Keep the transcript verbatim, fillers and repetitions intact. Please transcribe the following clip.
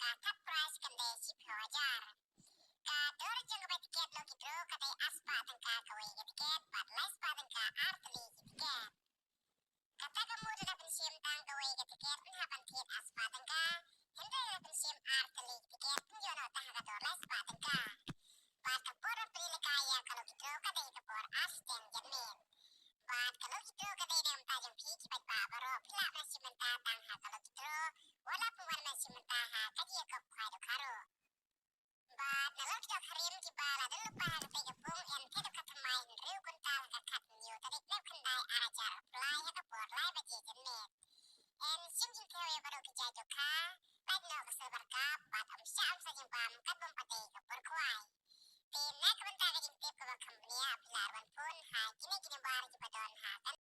Ka third prize kan dei shiphew hajar. Ka dor jong kaba tiket lucky draw ka dei arspah tyngka kawei ka tiket bad laispah tyngka ar tylli ki tiket. Kata ka mut lada pynshim tang kawei ka tiket pynhap ban thied arspah tyngka, hynrei lada pynshim ar tylli ki tiket pynjot noh tang ha ka dor laispah tyngka. Bad ka por ban plie lehkai ïa ka lucky draw ka dei ka por ar shiteng janmiet. Bad ka lucky draw ka dei na ka bynta jong phi ki paidbah baroh, phi lah ban shim bynta tang ha ka lucky draw, wat la pynwan ban shim bynta ha ka jingïakop khwai dohkha ruh. Bad nalor ki dohkha rim kiba la don lypa ha katei ka pung, yn thied dohkha thymmai hynriew kuntal ha ka khathynñiew tarik Naiwieng khyndai ar hajar arphew lai ha ka por lai baje janmiet. Yn shim jingthew ïa baroh ki jait dohkha, lait noh ka silver carp bad ym shah ym sa jingbam katba ym pat dei ka por khwai. Te na ka bynta ka jingtip kaba kham bniah phi lah ban phone